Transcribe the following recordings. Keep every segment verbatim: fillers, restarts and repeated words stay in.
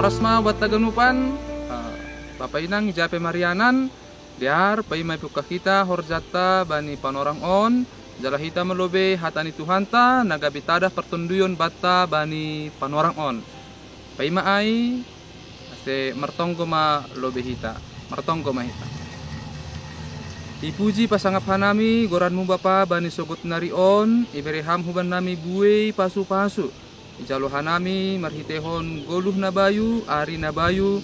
Rasma buat taganupan, eh, Bapa Inang ija pe marianan, dear paima ipungka hita horjanta bani panorang on, jala hita malobei hata ni Tuhanta na gabe tadah partonduyon banta bani panorang on. Paima ai, ase martonggo ma lobei hita, martonggo ma hita. Ipuji pasangap hanami goranmu Bapa bani sogot nari on, ibere ham hubannami buei pasu-pasu. Ijalo hanami marhitehon goluh na bayu, ari na bayu.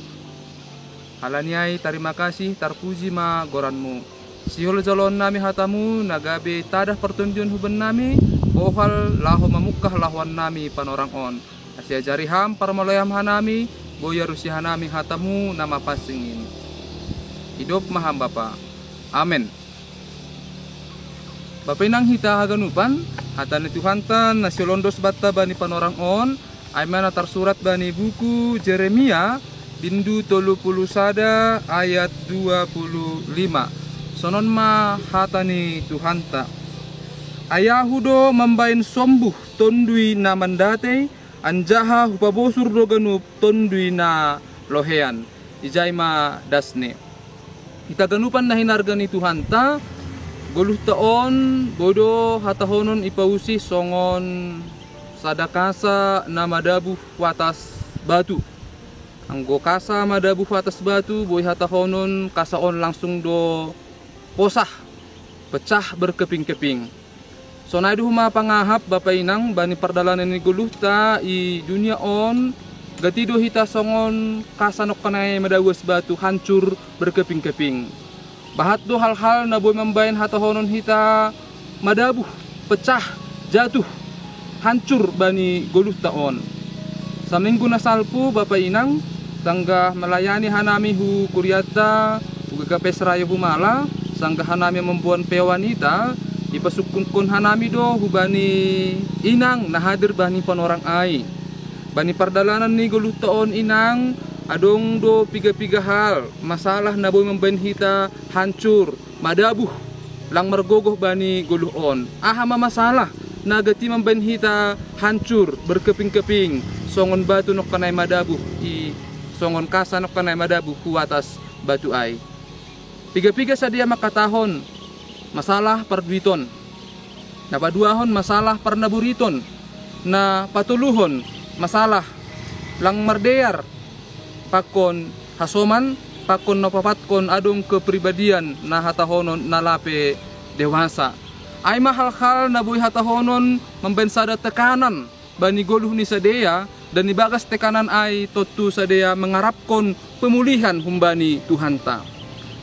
Halani ai tarima kasih, tarpuji ma goranmu. Sihol jaloonnami hatamu na gabe tadah partonduyon hubannami, bohal laho mamungkah lahoannami panorang on. Ase ajari ham, parmoloyam hanami, boi arusi hanami hatamu na mapansing in. Idop ma ham Bapa. Amen. Bapa Inang hita haganupan, hata ni Tuhanta na sihol ondos banta bani panorang on, ai ma na tarsurat bani buku Jeremia, bindu tolu pulu sada ayat dua pulu lima. Sonon ma hata ni Tuhanta. Ai Ahu do mambaen sombuh Tonduy na mandatei, anjaha hupabosur do ganup Tonduy na lohean. Ijai ma dasni. Hita ganupan na hinarga ni Tuhanta, goluhta on boi do hatahonon ipausih songon sada kasa na madabuh hu atas batu. Anggo kasa madabuh hu atas batu, boi hatahonon kasa on langsung do posah, pecah berkeping-keping. Sonai do homa pangahap Bapa Inang bani pardalanan ni goluhta i dunia on, gati do hita songon kasa nongkanai madabuh hu atas batu, hancur berkeping-keping. Bahat do hal-hal na boi mambaen hatahonon hita madabuh, pecah, jatuh, hancur bani goluhta on. Saminggu na salpu Bapa Inang, sanggah malayani hanami hu kurianta, hu G K P S Rayo Humala, sanggah hanami mamboan P O wanita, ipasungkunkon hanami do hubani inang na hadir bani panorang ai. Bani pardalanan ni goluhta on Inang, adong do piga-piga hal, masalah na boi mambaen hita hancur, madabuh, lang margogoh bani goluh on. Aha ma masalah na gati mambaen hita hancur, berkeping-keping, songon batu nongkanai madabuh i, songon kasa nongkanai madabuh hu atas batu ai? Piga-piga sadia mangkatahon masalah parduiton. Na paduahon masalah parnaburiton. Na patoluhon masalah lang mardear, pakon hasoman, pakon na paopatkon adong kepribadian na hatahonon na lape dewasa. Ai ma hal-hal na boi hatahonon mambaen sada tekanan bani goluh ni sadea, dan ibagas tekanan ai tontu sadea mangarapkon pemulihan humbani Tuhanta.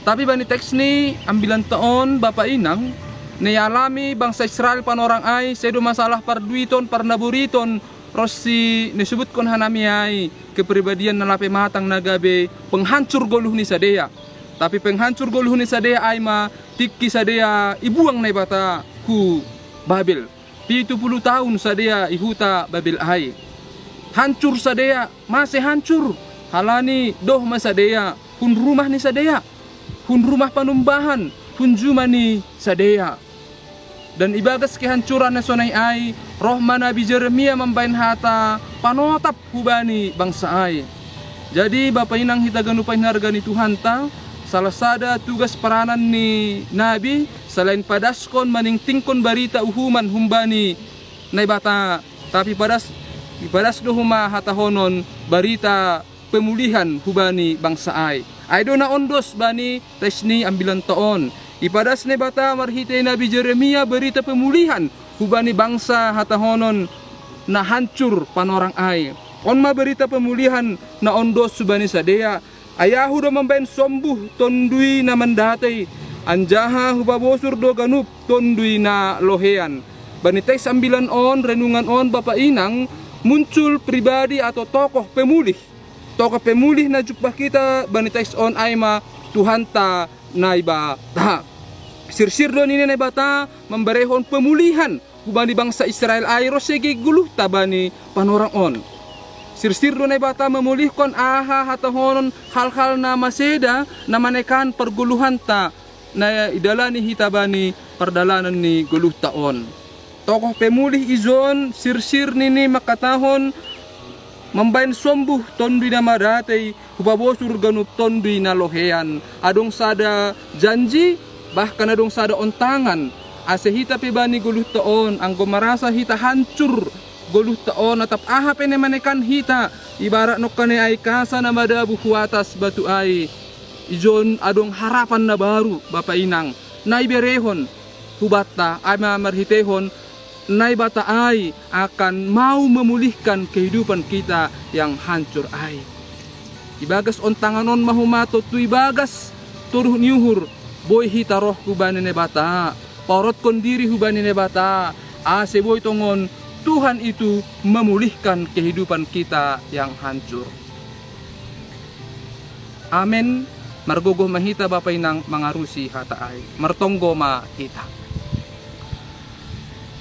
Tapi bani teks ni ambilanta on Bapa Inang, na ialami bangsa Israel panorang ai, sedo masalah parduiton, parnaburiton, ronsi na isubutkon hanami ai, kepribadian na lape matang na gabe penghancur goluh ni sadea. Tapi penghancur goluh ni sadea ai ma tingki sadea ibuang Naibata hu Babel. Pitu pulu taon sadea i huta Babel ai. Hancur sadea, mase hancur? Halani doh ma sadea hun rumah ni sadea, hun rumah panumbahan, hun juma ni sadea. Dan ibagas kehancuran na sonai ai, roh ma nabi Jeremia mambaen hata panotap hubani bangsa ai. Jadi Bapa Inang hita ganupan hinarga ni Tuhanta, salah sada tugas peranan ni nabi, selain padaskon maningtingkon barita uhuman humbani Naibata, tapi padas, ipadas do homa hatahonon barita pemulihan hubani bangsa ai. Ai do na ondos bani teks ni ambilanta on. Ipadas Naibata marhite nabi Jeremia barita pemulihan hubani bangsa hatahonon na hancur panorang ai. On ma barita pemulihan na ondos hubani sadea. Ai Ahu do mambaen sombuh Tonduy na mandatei, anjaha hupabosur do ganup Tonduy na lohean. Bani teks ambilan on, renungan on Bapa Inang, muncul pribadi atau tokoh pemulih. Tokoh pemulih na jumpang hita bani teks on ai ma Tuhanta Naibata. Sirsir do nini Naibata mamberehon pemulihan hubani bangsa Israel ai ronsi goluhta bani panorang on. Sirsir do Naibata mamulihkon aha hatahonon hal-hal na maseda na manekan pargoluhanta na idalani hita bani pardalanan ni goluhta on. Tokoh pemulih ijon sirsir nini mangkatahon mambahen sombuh Tonduy Namarate i, hupabosur ganup tonduy na lohean. Adong sada janji, bahkan adong sada ontangan, ase hita pe bani goluhta on, anggo marasa hita hancur goluhta on, atap aha pe na manekan hita, ibarat nongkan ai kasa na madabu hu atas batu ai, ijon adong harapan na baru, Bapa Inang, na iberehon hubanta, ai ma marhiteihon Naibata ai akan mau memulihkan kehidupan kita yang hancur ai. Ibagas ontangan on ma homa tontu ibagas toruh ni uhur, boi hita roh hubani Naibata, paorothon diri hubani Naibata, ase boi tongon Tuhan itu memulihkan kehidupan kita yang hancur. Amen. Margogoh ma hita, Bapa Inang, mangarusi hata ai. Martonggo ma hita.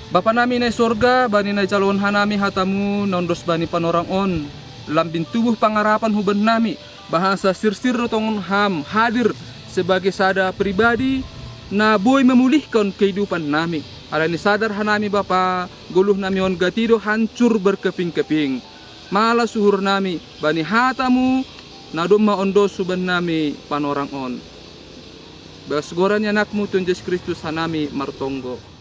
Bapa nami na i sorga, bani na ijalohon hanami hatamu na ondos bani panorang on, lambin tubuh pangarapan hubannami, bahasa sirsir do tongon ham hadir sebagai sada pribadi na boi memulihkan kehidupan nami. Alani sadar hanami, Bapa, goluh nami on gati do hancur berkeping-keping. Malas uhur nami bani hatamu na domma ondos hubannami panorang on. Bagas goran ni Anakmu Tuhan Jesus Kristus hanami martonggo.